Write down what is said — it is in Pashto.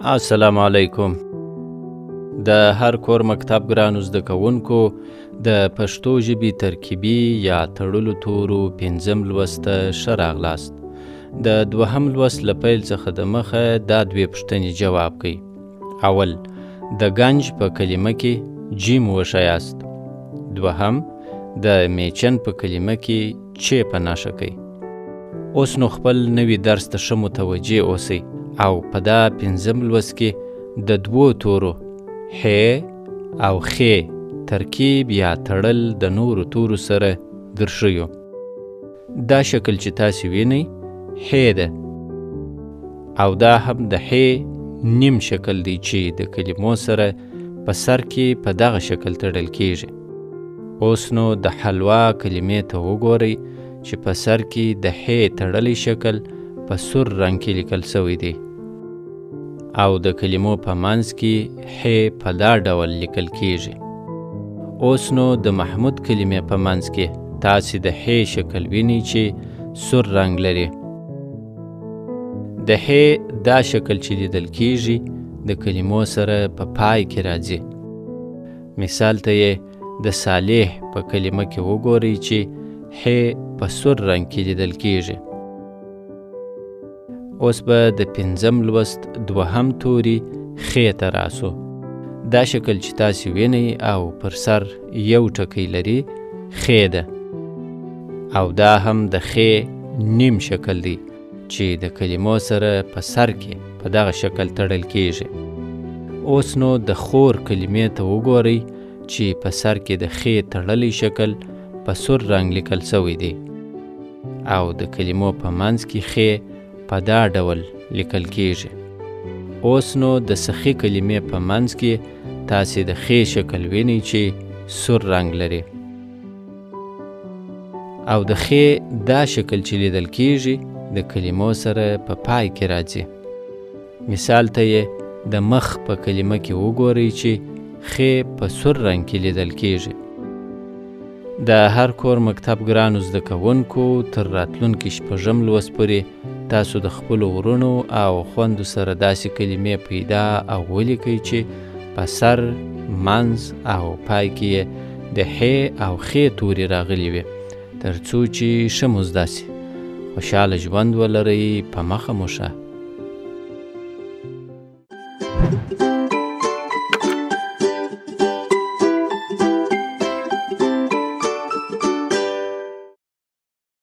السلام علیکم. د هر کور مکتب ګرانو زده کوونکو، د پښتو ژبې ترکیبي یا تړلو تورو پنځم لوست ته ښه راغلاست. د دوهم لوست له پیل څخه د مخه دا دوې پوښتنې جواب کړئ. اول، د ګنج په کلمه کې جیم وښیاست. دوهم، د میچن په کلمه کې چې په نښه کړئ. اوس نو خپل نوي درس ته ښه متوجه اوسئ او په دا پنځم لوست کې د دوو تورو ح او خ ترکیب یا تړل د نورو تورو سره درښیو. دا شکل چې تاسې وینئ ح ده او دا هم د ح نیم شکل دی چې د کلمو سره په سر کې په دغه شکل تړل کیږي. اوس نو د حلوا کلمې ته وګورئ چې په سر کې د ح تړلی شکل په سور رنګ کې لیکل شوی دی او د کلمو په منځ کې ح په دا ډول لیکل کیږي. اوس نو د محمود کلمې په منځ کې تاسې د ح شکل وینئ چې سور رنګ لري. د ح دا شکل چې لیدل کیږي د کلمو سره په پای کې راځي. مثال ته یې د صالح په کلمه کې وګورئ چې ح په سور رنګ کې لیدل کیږي. اوس به د پنځم لوست دوهم توري خ ته راسو. دا شکل چې تاسې وینئ او پر سر یو ټکی لري خ ده او دا هم د خ نیم شکل دی چې د کلمو سره په سر کې په دغه شکل تړل کیږي. اوس نو د خور کلمې ته وګورئ چې په سر کې د خ تړلی شکل په سور رنګ لیکل شوی دی او د کلمو په منځ کې خ په دا ډول لیکل کیږي. اوس نو د سخي کلمې په منځ کې تاسې د خ شکل وینئ چې سور رنګ لري او د خ دا شکل چې لیدل کیږي د کلمو سره په پای کې راځي. مثال ته یې د مخ په کلمه کې وګورئ چې خ په سور رنګ کې لیدل کیږي. د هر کور مکتب ګرانو زده کوونکو، تر راتلونکي شپږم لوست پورې تاسو د خپلو وروڼو او خوندو سره داسې کلمې پیدا او ولیکئ چې په سر، منځ او پای کې یې د ح او خ توري راغلي وي، تر څو چې ښه مو زده سي. خوشحاله ژوند ولرئ. په مخه مو ښه.